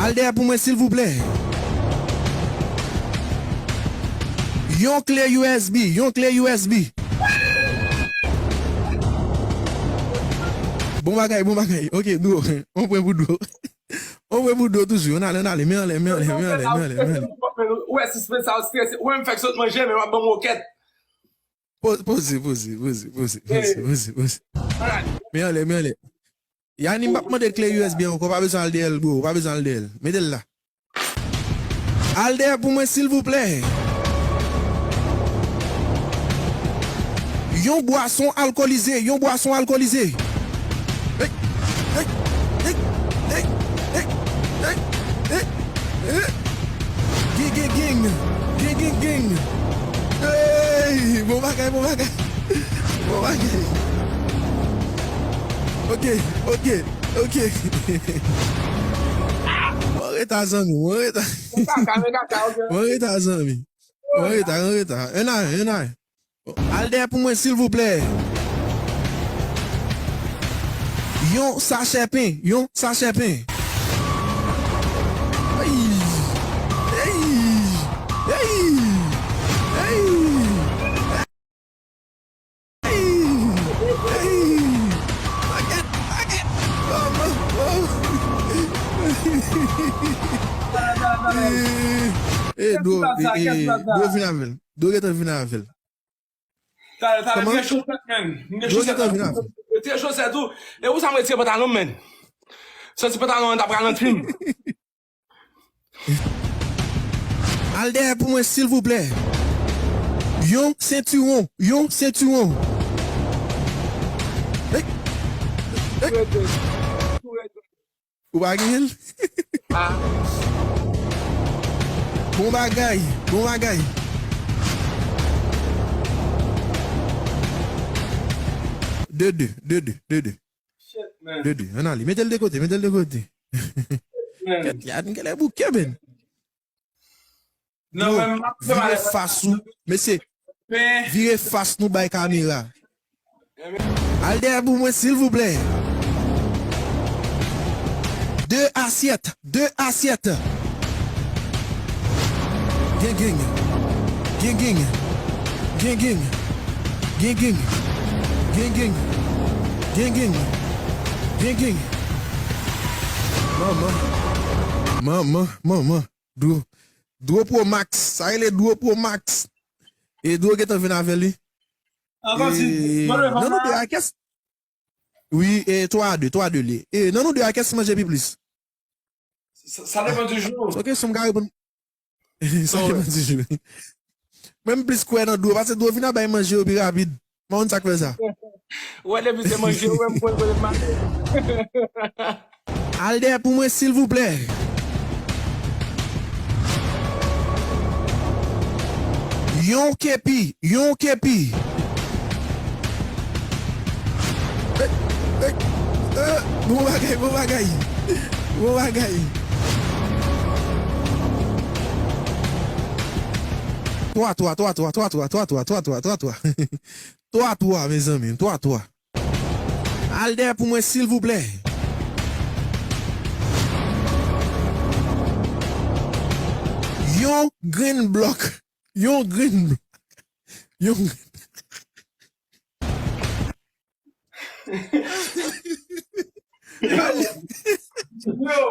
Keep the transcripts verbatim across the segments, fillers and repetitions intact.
Al dèyè pou mwen, silvouplè. Yon kle U S B, yon kle U S B. Bon bagay, bon bagay. Ok, Dwo. On pwen pou Dwo. On pwen pou Dwo toujou. Ann ale, ann ale. Men anlè, men anlè, men anlè, men anlè, men anlè. Ou wè, sispann sa, ou strese. Ou menm fèk sot manje, men w ap ban m wokèt. Po-, poze, poze, poze, poze, poze, poze, poze. Men anlè, men anlè. Yani, m p ap mande kle U S B ankò, pa bezwen al dèyè l, bro, pa bezwen al dèyè l. Mete l la. Al dèyè pou mwen, silvouplè. Yon bwason alkolize, yon bwason alkolize. Hey, hey, hey. Gen, gen, gen. Gen, gen, gen. Hey, bon bagay, bon bagay. Bon bagay. Ok, ok, ok. Mwen reta, zanmi, mwen reta. Mwen reta, mwen reta, zanmi. Mwen reta, mwen reta. Ann ale, ann ale. Al dèyè pou mwen, silvouplè. Yon sachè pen, yon sachè pen. Ey! Ey! Ey! Ey! Ey! Ey! Pakèt! Pakèt! Oh, oh, oh. Eh, eh, Dwo, eh, eh, Dwo vin avè l. Dwo gentan vin avè l. Talè, talè, m gen chosèt, menn. M gen chosèt. Retire chosèt ou. E pou sa m retire pantalon m, menn. Santi pantalon an t ap ralanti m. Al dèyè pou mwen, silvouplè. Yon sentiwon, yon sentiwon. Hey. Hey. Ou pa genyen l? Ah. Bon bagay, bon bagay. De de, de de, de de. Shit, man. De de, ann ale. Mete l de kote, mete l de kote. Shit, man. Kèt, li a vin genlè bouke, menn. Non, Dwo, men m ap vire fas ou. Mesye, vire fas nou bay kamera. Al dèyè pou mwen, silvouplè. De asyèt, de asyèt. Gen, gen. Gen, gen. Gen, gen. Gen, gen. Gen, gen. Gen, gen. Gen, gen. Manman. Manman, manman. Dwo. Dwo Pro Max. Sa rele Dwo Pro Max. E Dwo gentan vin avè li. Ankò si, e, mwen leve nan nou de a, kès? Wi, e twa a de, twa a de li. E nan nou de a, kès ki manje pi plis? Sa, sa depann di jou. Se yon kesyon m ka reponn. Sa depann di jou. Mwen m plis kwè nan Dwo, paske Dwo vin ap bay manje yo pi rapid. M pa konn sa k fè sa. Ou wè depi se manje, ou wè m konn kote m ale. Al dèyè pou mwen, silvouplè. Yon kepi, yon kepi. Eh, eh, eh, bon bagay, bon bagay. Bon bagay. Twa, twa, twa, twa. Twa, twa, mezanmi, twa, twa. Al dèyè pou mwen, silvouplè. Yon grenn blòk. Yon grenn blòk. Yon grenn. Yo, yo,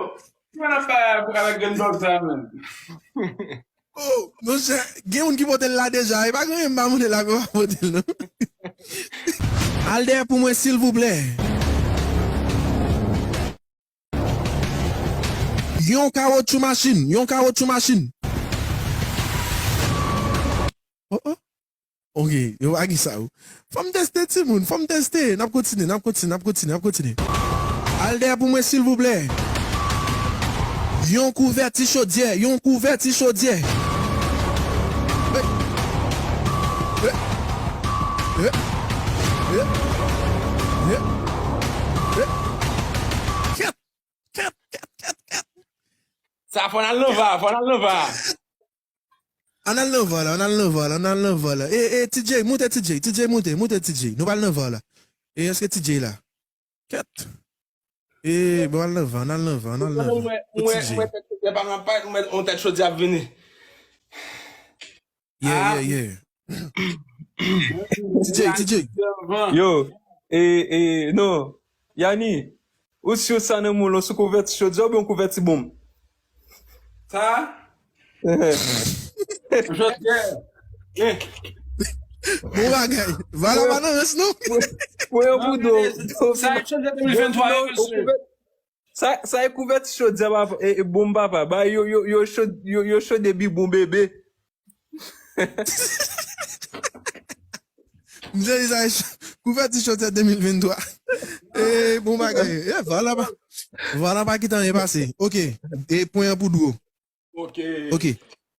ki mwen ap bay avèk grenn blòk sa, menn? Oh, monchè, gen moun ki pote l la deja. E pa gen anyen m pa montre l la, men pa pote l, non. Al dèyè pou mwen, silvouplè. Yon kawotchou machin, yon kawotchou machin. Oh, oh. Ok, yo pa gen sa, o. Fò m teste, timoun, fò m teste. N ap kontinye, n ap kontinye, n ap kontinye, n ap kontinye. Al dèyè pou mwen, silvouplè. Yon kouvèti chodyè, yon kouvèti chodyè. Eh. Eh. Eh. Eh. Eh. Eh. Kèt, kèt, kèt, kèt, kèt. Sa fò n al nan va, fò n al nan va. Ann al nan va la, ann al nan va la, ann al nan va la. E, e, T J, moute T J, T J, moute, moute T J. Nou pral nan va la. E, èske T J la? Kèt. E, bon, al nan van, al nan van, al nan van. Mwen, mwen, mwen, tèt chodyè pa nan pay, mwen, yon tèt chodyè ap vini. Yeah, yeah, yeah. T J, T J. Yo, e, e, non. Yani, ou si sa nan moun, ou sou kouvèti chodyè oubyen yon kouvèti bonm? Sa? Chodyè. Bon bagay. Vala pa nan rans, non? Pou yon pou do. Sa e chodyè de mil venntwa, wi, mesye. Sa, sa e kouvèti chodyè, papa, e, e bonm, papa. Ba, yo, yo, yo chode, yo, yo chode bibwon bebe. Msye Isaac, kouvèti chodyè de mil venntwa. E, bon bagay. E, Vala pa, Vala pa kite anyen pase. Ok. E pwen an pou Dwo. Ok. Ok.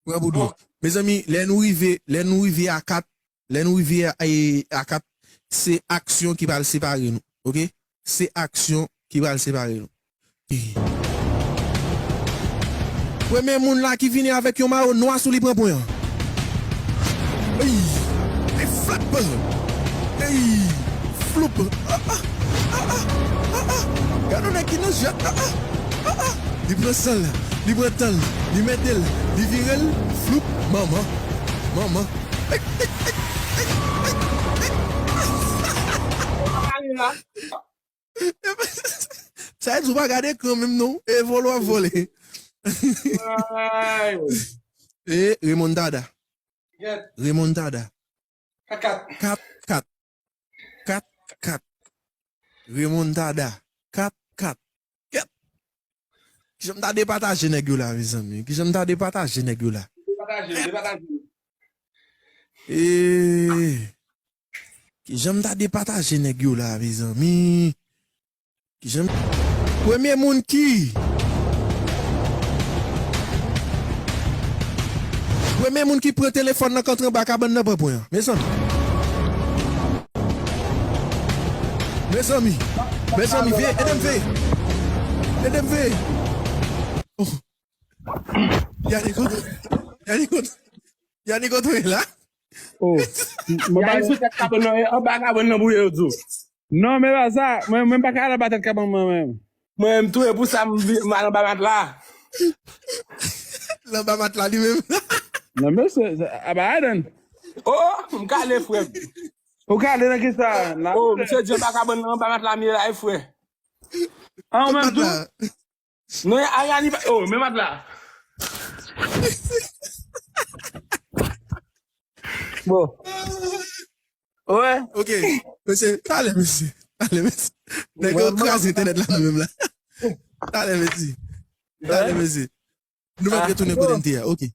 Pwen an pou Dwo. Mezanmi, lè nou rive, lè nou rive a kat, lè nou rive a, e, a kat, se aksyon ki pral separe nou. Ok? Se aksyon ki pral separe nou. Premye moun la ki vini avèk yon mayo nwa sou li pran pwen an. Ey! Ey, flap! Ey! Floup! Ah, ah! Ah, ah! Ah, ah! Gade yon nèg ki nan jwèt! Ah, ah! Ah, ah! Li pran san l, li pran tan l, li mete l, li vire l, floup! Manman! Manman! Ey, ey, ey, ey, ey, ey! Sa vle di ou pa gade ekran menm non. E vole w ap vole. E remontada. Remontada. Kat kat. Kat kat. Kat kat. Remontada. Kat kat. Kèt. Kijan m ta depataje nèg yo la, mezanmi? Kijan m ta depataje nèg yo la? Depataje, depataje. E kijan m ta depataje nèg yo la, mezanmi? Kijan m... Premye moun ki... Premye moun ki pran telefòn nan k antre anba kabann nan pran pwen an. Mezanmi. Mezanmi. Mezanmi, veye, ede m veye. Ede m veye. Oh. Yani kontre. Yani kontre. Yani kontre la. Oh. Mwen pa... Yani sou tèt kabann nan, anba kabann nan bouye yo di w. Non, men pa sa. Mwen, mwen pa ka al anba tèt kabann mwen menm. Mwen menm tou, e pou sa m vi-, m al anba matla. L anba matla li menm. Non, men se, se, aba adan. Oh, m kale, frè m. Ou kale nan ki sa? Oh, misye di anba kabann nan, anba matla m ye la, e frè. Ah, ou menm tou? Non, a, a, a, li pa, oh, men matla. Bon. Wè. Ok. Mesye, talè, mesye. Talè, mesye. Nèg yo kraze entènèt la nou menm la. Talè, mesye. Talè, mesye. Nou mèt retounen kote n te a. Ok.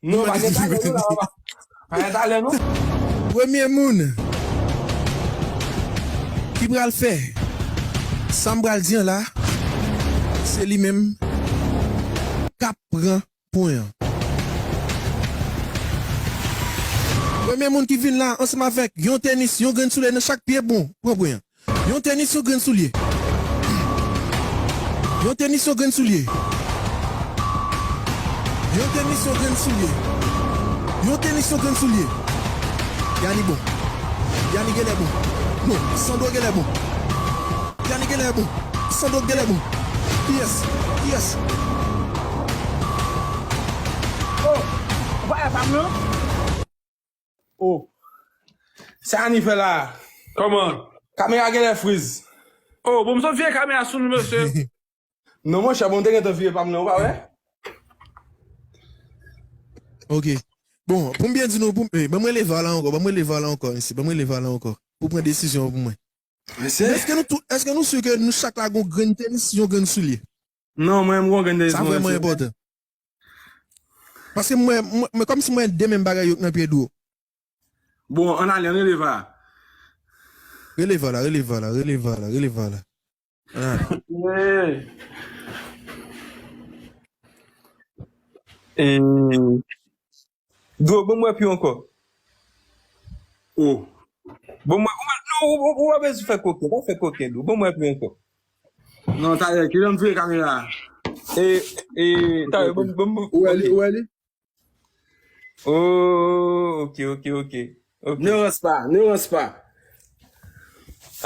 Non, pa gen talè, non, la, pa, pa gen talè, non. Premye moun ki pral fè sa m pral di an la, se li menm k ap pran pwen an. Premye moun ki vin la ansanm avèk yon tenis, yon grenn soulye nan chak pye, bon, pran pwen an. Yon tenis, yon grenn soulye. Yon tenis, yon grenn soulye. Yon tenis, yon grenn soulye. Yon tenis, yon grenn soulye. Yani bon. Yani genlè bon. Non, Sandro genlè bon. Yani genlè bon. Sandro genlè bon. Kiyès? Kiyès? Oh, ou pa wè pa m nan? Oh. Sa Yani fè la? Kòman? Kamera genlè friz. Oh, bon, m sot vire kamera sou nou, mesye. Non, monchè, bon, m te gentan vire pa m nan, ou pa wè? Ok. Bon, pou m byen di nou, pou m, eh, ban mwen leve la ankò, ban mwen leve la ankò, mesye, ban mwen leve la ankò. Pou pran desizyon pou mwen. Mesye? Èske nou tou, èske nou si ke nou chak la gon grenn tenis, yon grenn soulye? Non, mwen, m gon grenn tenis. Sa vrèman enpòtan. Paske mwen, mwen, mwen kòmsi mwen de menm bagay yo k nan pye Dwo. Bon, ann ale, ann rele va. Rele va la, rele va la, rele va la, rele va la. Ah. Hey. Eh. Dwo, ban m wè pye w ankò. Oh. Ban m wè, ou, non, ou, ou, ou pa bezwen fè koken, pa fè koken, Dwo. Ban m wè pye w ankò. Non, talè, kijan m vire kamera a? E, e, talè, ban m, ban m, ou wè li, ou wè li? Oh, ok, ok, ok. Ok. Ne rans pa, ne rans pa.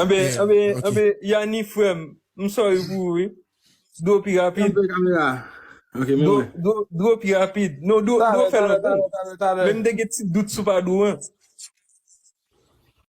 Anben, anben, anben, Yani frè m. M sorry pou ou, wi. Dlo pi rapid. Kanpe kamera. Ok, men Dlo, wè. dlo, dlo pi rapid. Non, dlo, dlo Talè, fè talè, lontan. Talè, talè. Men m te gen ti dout sou pa dlo an.